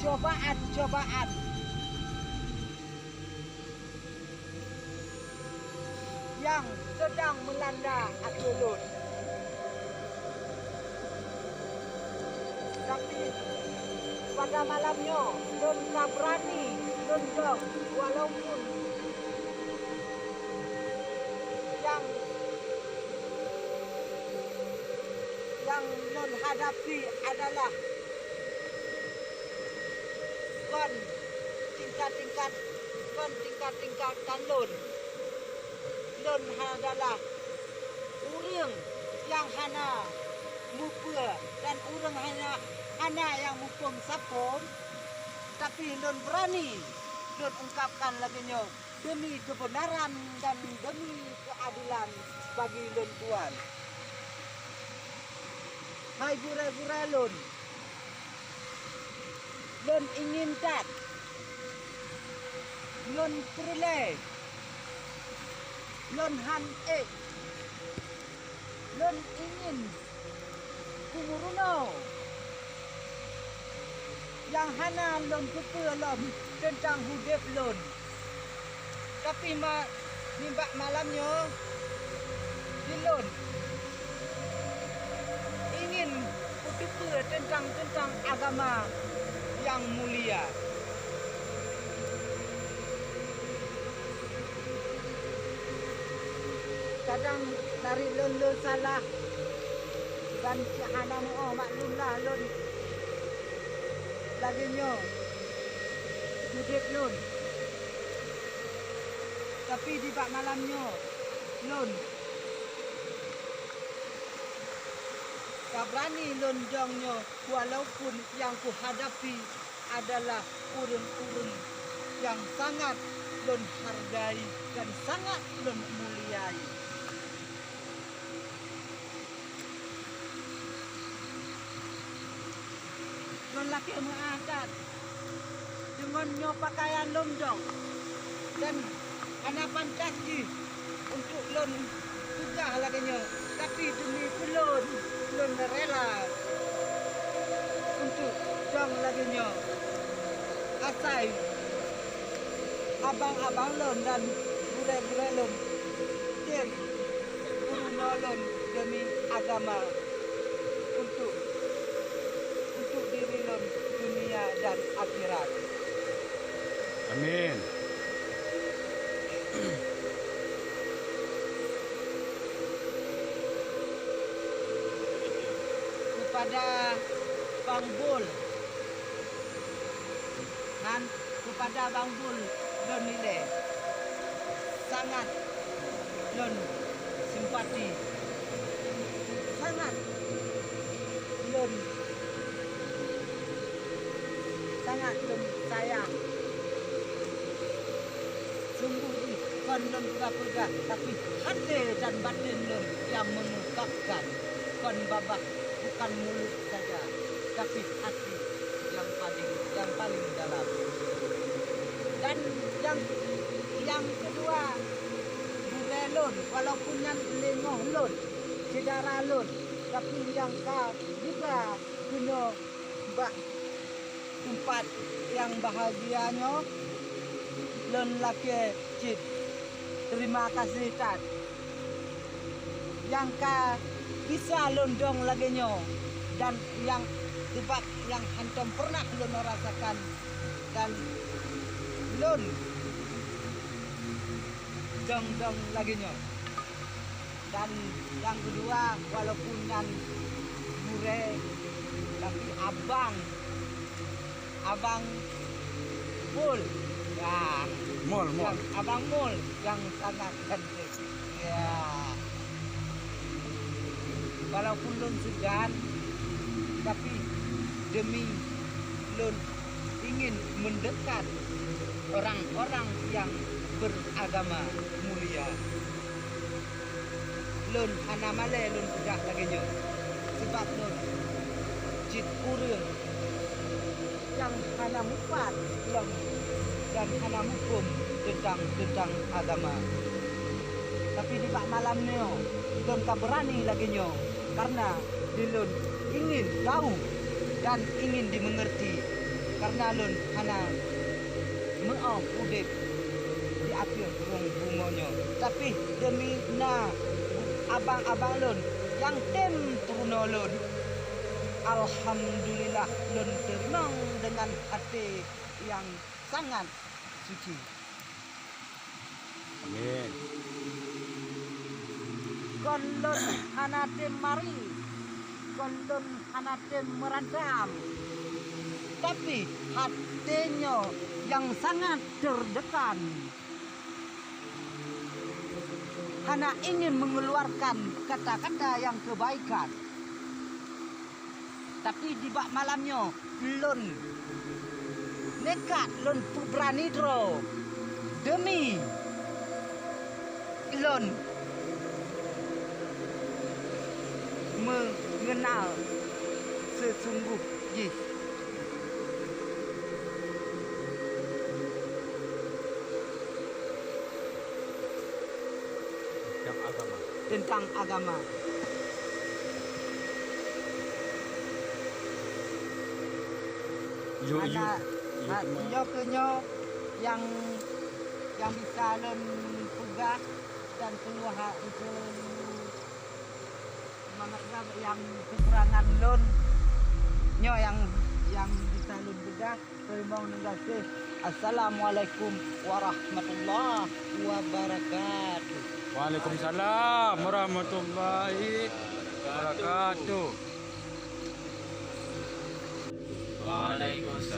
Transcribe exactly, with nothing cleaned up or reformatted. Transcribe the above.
Cobaan-cobaan nyang sedang meulanda ateueh lôn. Tapi pada malam nyoe lôn ka beurani lôn dong, walaupun nyang, nyang lôn hadapi adalah kon tingkat-tingkat, kon tingkat-tingkat tan lôn. Lôn adalah ureuëng nyang hana mupeue dan ureuëng hana, hana nyang muphom saphom, tapi lôn beurani lôn ungkapkan lagée nyoe deumi keubeunaran dan deumi keuadelan bagi lôn tuan. Hai gurée-gurée lôn, lôn ingin that, lôn peureulée, lôn han ék, lôn ingin kumeurunoe nyang hana lôn peupeue lom teuntang udeb lôn. Tapi ma-, nibak malam nyoe, di lôn ingin kuteupeue teuntang, teuntang agama nyang mulia. Kadang dari lôn le salah dan hana meuoh maklumlah lôn lagée nyoe udeb lôn. Tapi nibak malam nyoe lôn ka beurani lôn dong nyoe, walaupun nyang kuhadapi adalah ureuëng-ureuëng nyang sangat lôn hargai dan sangat lôn muliai. Lôn lakée meuadat deungon nyoe peukayan lôn dong, dan hana pantas jih untuk lôn peugah lagée nyoe, tapi deumi keu lôn, lôn rela untuk dong lagée nyoe. Asai abang-abang lôn dan gurée-gurée lôn tem peurunoe lôn deumi agama untuk, untuk diri lôn dunia dan akhirat. Amin. Kepada Bang Bul, nan kepada Bang Bul lôn ilée sangat lôn simpati, sangat lôn, sangat lôn sayang. Sungguh jih kon lôn peugah-peugah, tapi até dan batén lôn nyang meungungkapkan. Kon babah, bukan mulut saja, tapi hati yang paling, yang paling dalam. Dan yang, yang kedua, gurée lôn, walaupun nyan lingoh lôn, syedara lôn, tapi nyang ka juga keunoe bak teumpat nyang bahagia nyoe, lôn lakée cit terima kasih that nyang ka bisa lôn dong lagée nyoe, dan nyang, sabab nyang hántom peureunah lôn rasakan, dan lôn dong-dong lagée nyoe. Dan nyang keudua, walaupun nyan gurée, tapi abang, abang Mul, ya, Mul, Mul. Abang Mul nyang sangat cantik. Ya. Walaupun lôn seugan, tapi demi lôn ingin mendekat orang-orang yang beragama mulia. Lôn hana malée lôn peugah lagée nyoe, sabab lôn cit ureuëng nyang hana mupat lom dan hana muphom teuntang, teuntang agama. Tapi nibak malam nyoe lôn ka beurani lagée nyoe, karena di lôn ingin tahu dan ingin dimengerti. Kareuna lôn hana meu'oh udeb di ateueh rhueng bumoe nyoe, tapi deumi na abang-abang lôn nyang tem peurunoe lôn. Alhamdulillah, lôn teurimong deungon até nyang sangat suci. Amin. Kon lôn hana tem mari, kon lôn hana tem meurantam, tapi até nyoe nyang sangat teudekan, hana ingin mengeluarkan kata-kata nyang kebaikan. Tapi di bak malam nyoe lôn nekat, lôn peubrani droe deumi lôn meungenal seusunggoh jih. Tentang agama. Tentang agama. Yuk, yuk. Anak, yuk, ha, ma- nyoe keuh nyoe nyang, nyang bisa lôn peugah dan keuluh ha-, keu mangat nyang keukurangan lôn. Nyoe nyang, nyang bisa lôn peugah. Teurimong gaséh. Assalamualaikum warahmatullahi wabarakatuh. Waalaikumsalam warahmatullahi wabarakatuh. Waalaikumsalam.